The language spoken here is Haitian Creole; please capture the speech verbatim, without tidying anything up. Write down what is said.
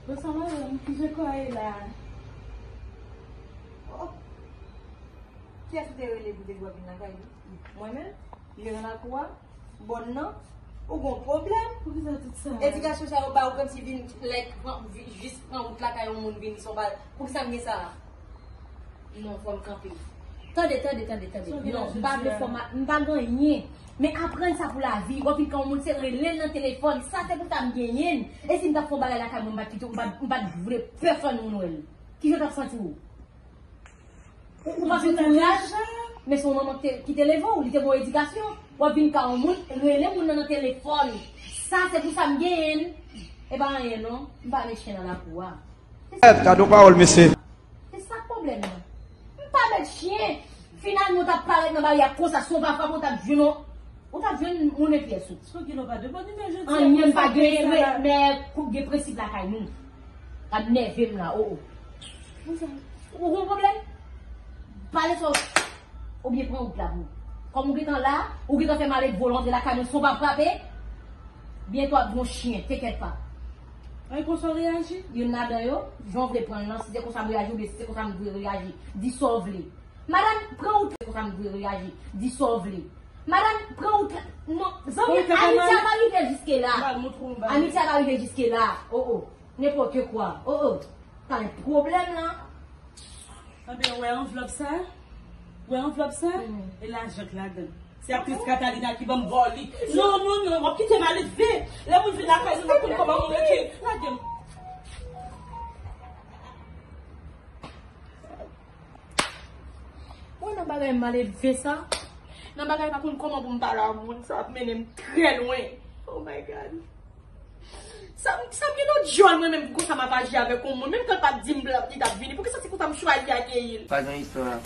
Bonsoir madame, je croyais là. Oh. Kiyès ou te rele pou te di w ap vin lakay li? Mwen menm? Li nan lakou a? Bòn nan? Ou gon pwoblèm? Poukisa tout sa? Edikasyon sa yo ba ou kòmsi vin, like, pran, vi- jis pran wout lakay yon moun vin li se yon bagay. Poukisa m gen sa a? Non, fò m kanpe. Tande, tande, tande, tande. Non, m pa vle fò m, m pa gen anyen. Men aprann sa pou lavi. W ap vin ka yon moun se rele l nan telefòn. Sa se pou sa m genyen l. E si m t ap fè yon bagay lakay mwen, m pa t kite, m pa, m pa t vle pèsonn moun wè l. Kijan w t ap santi w? Ou, ou pa santi w laj? Men se yon manman ki te, ki te leve w, li te ba w edikasyon. W ap vin ka yon moun, rele moun nan nan telefòn. Sa se pou sa m genyen l. E pa anyen non. M pa met chen nan lakou a. Gad yon pawòl, mesye. Se sa k pwoblèm nan. M pa met chen. Finalman, w t ap parèt nan baryè a konsa, si w pa frape, w t ap jwenn yon, w t ap jwenn moun nan pyès ou. Anyen m pa genyen, men, men kout gen prensip lakay nou. Ap nève m la, o, o. Ou gon pwoblèm? Pale sa w- Oubyen pran wout la pou ou. Kòm ou gentan la, ou gentan fè malèt volonte lakay nou, si w pa frape, byento ap gon chen, tenkèt pa. Ay, konsa w reyaji? Youn ladan yo, jan w vle pran l lan, si se konsa m reyaji oubyen si se konsa m vle reyaji, di sa w vle. Madanm, pran wout la, konsa m vle reyaji, di sa w vle. Madanm, pran wout la, non, zanmi, Amitia pa rive jiske la. Amitia pa rive jiske la, o, o. Nenpòt kwa, o, o. Pa gen pwoblèm lan. Anben, ou wè anvlòp sa? Ou wè anvlòp sa? E lajan k ladan. Se aktris Catalina ki ban m vò li. Non, non, non, w ap kite m ale ve. Lè moun vin lakay nou, n ap konn kòman moun rete. Lage m. Mwen nan bagay malelve sa. Nan bagay pa konn kòman pou m pale a moun, sa ap mennen m trè lwen. Oh my God. Sa, sa m gen nan dyòl mwen menm pou konsa m ap aji avèk yon moun. Menm kan l pa t di m li t ap vini. Poukisa se konsa m chwazi akeyi l? Pa gen istwa.